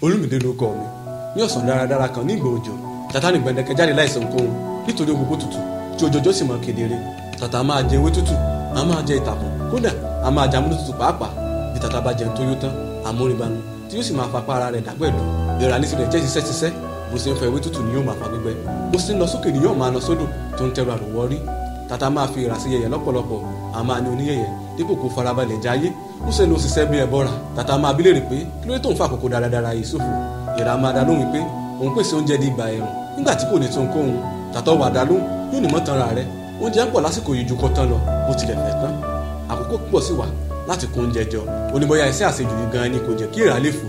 Olúmídé ló kọ mi. Ní ọ̀sán dáradára kan ní ìgbà òjò, tata ní gbẹ̀ndẹ̀kẹ́ jáde láìsàn ohunkóhun nítorí gbogbo tútù tí òjòjò sì mọ́ kedere. Tata máa jẹ ewé tútù, a máa jẹ ìtàkùn, kódà a máa jẹ amúnútutù pàápàá. Bí tata bá jẹun tó yó tán, àmúribanu tí yóò sì máa fapá ara rẹ̀ dàgbẹ̀dù. Ìrà ní tirẹ̀ jẹ́ ṣiṣẹ́ ṣiṣẹ́, bó ṣe ń fa ewé tútù ni yóò máa fa gbígbẹ, bó ṣe ń lọ sókè ni yóò máa lọ sódò tó ń tẹrù àròwọ́ rí. Tata máa fi ìrà sí yẹ̀yẹ́ lọ́pọ̀lọpọ̀, a máa ní oníyẹ̀yẹ́ dípò kó farabalẹ̀ jayé, ó ṣe ló ṣiṣẹ́ bí ẹbọra. Tata máa bí léèrè pé kí ló dé tó ń fa àkókò dáradára yìí ṣòfò. Ìrà máa dá lóhùn pé òun pèsè oúnjẹ di ìgbà ẹ̀rùn nígbà tí kò ní tó ń kóhun. Tata wà dá lóhùn yóò ní mọ́ tanra rẹ̀, oúnjẹ ń pọ̀ lásìkò yìí ju kó tán lọ, bó tilẹ̀ fẹ́ tán. Àkókò púpọ̀ sì wà láti kó oúnjẹ jọ. Ó ní bóyá iṣẹ́ àṣejù yìí gan-an ni kò jẹ́ kí ìrà lè fò,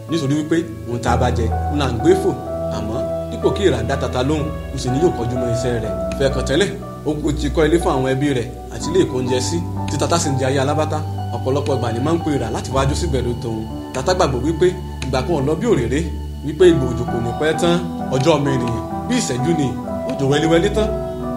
nítorí wípé ohun tá a bá jẹ ń là ń gbé fò. Àmọ́ dípò kí ìrà dá tata lóhùn, ó sì ní yóò kọjú mọ́ iṣẹ́ rẹ̀. Fẹ̀kàn tẹ́lẹ̀, ó kú ti kọ́ ilé fún àwọn ẹbí rẹ̀ àti ilé ìkóúnjẹ sí tí tata sì ń jẹ ayé alábátá. Ọ̀pọ̀lọpọ̀ ìgbà ni máa ń pe ìrà láti wájú sí gbẹ̀dọ̀ tòun. Tata gbàgbọ́ wípé ìgbà kan ò lọ bí òréré, wípé ìgbà òjò kò ní pẹ́ tán. Ọjọ́ ọmọ ènìyàn bí ìṣẹ́jú ni, òjò wẹ́líwẹ́lí tán,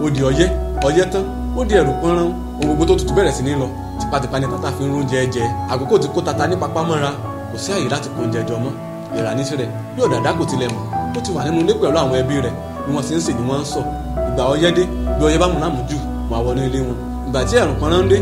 ó di ọyẹ́, ọyẹ́ tán, ó di ẹ̀rù pọ́nrán, ohun gbogbo tó tutù bẹ̀rẹ̀ sí ní lọ. Tipátipá ni tata fi ń róúnjẹ jẹ. Àkókò ti kó tata ní papá mọ́ra, kò sí àyè láti kó oúnjẹ jọ mọ́. Ìrà ní tirẹ̀ bí ọ̀dàdá kò tilẹ̀ mọ̀, ó ti wà nínú ilé pẹ̀lú àwọn ẹbí rẹ̀ bí wọ́n ṣe ń sè ni wọ́n ń sọ. Ìgbà ọyẹ́ dé, bí ọyẹ́ bá mú láàmú jù, wọ́n á wọnú ilé wọn. Ìgbà tí ẹ̀rùn pọ́nrán dé,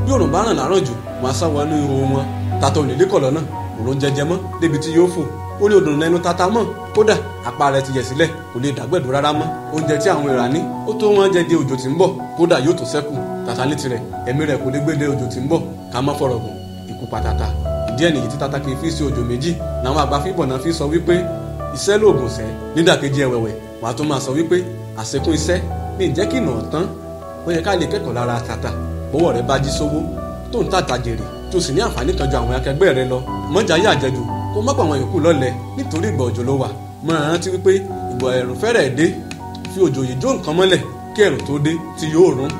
bí òrùn bá ràn láràn jù, wọ́n á sá wọnú ihò wọn. Tata ò ní lé kọ̀lọ́ náà, òrùn jẹjẹ mọ́ débi tí yóò fò. Ó ní odò lẹ́nu tata mọ́, kódà apá rẹ̀ ti yẹ̀ sílẹ̀, kò lè dàgbẹ̀dù rárá mọ́. Oúnjẹ tí àwọn ìrà ní, ó tó wọ́n jẹ dé òjò tí ń bọ̀, kódà yóò tó ṣẹ́kù. Tata ní tirẹ̀, ẹ̀mí rẹ̀ kò lè gbé dé òjò tí ń bọ̀, ká má fọ̀rọ̀ gùn, ikú pa tata. Ìdí ẹ̀ nìyí tí tata kì í fi sí òjò méjì, làwọn àgbà fíbọ̀ náà fi sọ wípé iṣẹ́ lóògùn ṣẹ́. Nídàkejì ẹ̀wẹ̀wẹ̀, wàá tún máa sọ wípé àṣekún iṣẹ́ ní ìjẹ́ kí ìnà tán. Ó yẹ ká lè kẹ́kọ̀ọ́ lára tata. Bọ́wọ́ rẹ bá jí sówó tó ń tàtà jèrè tó sì ní àǹfààní kan ju àwọn akẹgbẹ́ rẹ lọ, mọ́jà yé àjẹjù kó má pa àwọn yòókù lọ́lẹ̀ nítorí ìgbà òjò ló wà. Máa rántí wípé ìgbà ẹ̀rùn fẹ́rẹ̀ dé, fi òjò yìí jó nǹkan mọ́lẹ̀ kí ẹ̀rùn tó dé tí yóò rún.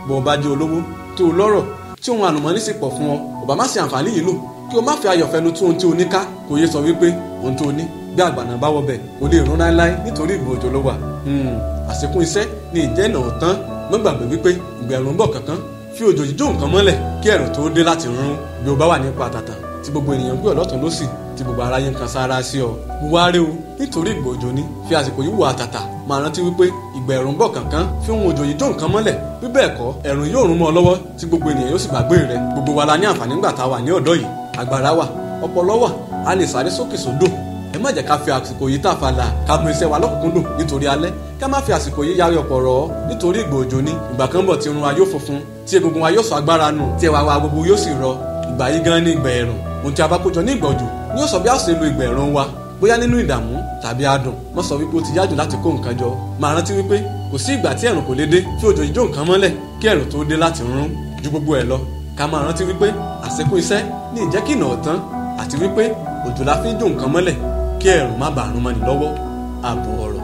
Bó o bá jẹ́ olówó tó o lọ́rọ̀ tí ohun àlùmọ́nì sì pọ̀ fún ọ, ò bá má ṣe àǹfààní yìí lò kí o má fi ayọ̀ fẹnu tún ohun tí o ní ká. Kò yé sọ wípé ohun tó o ní bí àgbàna bá wọbẹ̀ kò lè rún láéláé nítorí ìgbà òjò ló wà. Àṣekún iṣẹ́ ni ìjẹ́ ìnà tán. Má gbàgbé wípé ìgbà ẹ̀rùn ń bọ̀ kankan, fi òjò yìí jó nǹkan mọ́lẹ̀ kí ẹ̀rùn tó dé láti rún. Bí o bá wà nípa tàtà tí gbogbo ènìyàn ń pè ọ́ lọ́tùn lósì, tí gbogbo aráyé ń kan sára sí ọ, wá rí o nítorí ìgbà òjò ni. Fi àsìkò yìí wà tàtà, máa rántí wípé ìgbà ẹ̀rùn ń bọ̀ kankan, fi ohun òjò yìí jó nǹkan mọ́lẹ̀, bí bẹ́ẹ̀ kọ́ ẹ̀rùn yóò rún mọ́ ọ lọ́wọ́ tí gbogbo ènìyàn yóò sì gbàgbé rẹ. Gbogbo wa la ní àǹfààní nígbà tá a wà ní ọ̀dọ́ yìí. Agbára wà, ọpọlọ wà, a lè sáré sókè sódò. Ẹ má jẹ́ ká fi àsìkò yìí tàfàlà, ká mú iṣẹ́ wa lọ́kùnkúndùn nítorí alẹ́, ká má fi àsìkò yìí yára ọ̀pọ̀ rọ̀ nítorí ìgbà òjò ni. Ìgbà kan bọ̀ tí irun wa yóò funfun, tí egungun wa yóò sọ agbára nù, tí ẹwà wa gbogbo yóò sì rọ. Ìgbà yìí gan ni ìgbà ẹ̀rùn. Ohun tí a bá kójọ ní ìgbà òjò ni yóò sọ bí a ṣe lo ìgbà ẹ̀rùn wa, bóyá nínú ìdààmú tàbí adùn. Má sọ wípé ó ti yájù láti kó nǹkan jọ. Máa rántí wípé kò sí ìgbà tí ẹ̀rùn kò lè dé, fi òjò yìí jó nǹkan mọ́lẹ̀ kí ẹ̀rùn tó dé láti rún. Ju gbogbo ẹ̀ lọ, ká máa rántí wípé àṣekún iṣẹ́ ní ìjẹ́ kí ìnà tán, àti wípé òjò la fi ń jó nǹkan mọ́lẹ̀ kí ẹ̀rùn má bàa rún mọ́ni lọ́wọ́. Àbọ̀ ọ̀rọ̀.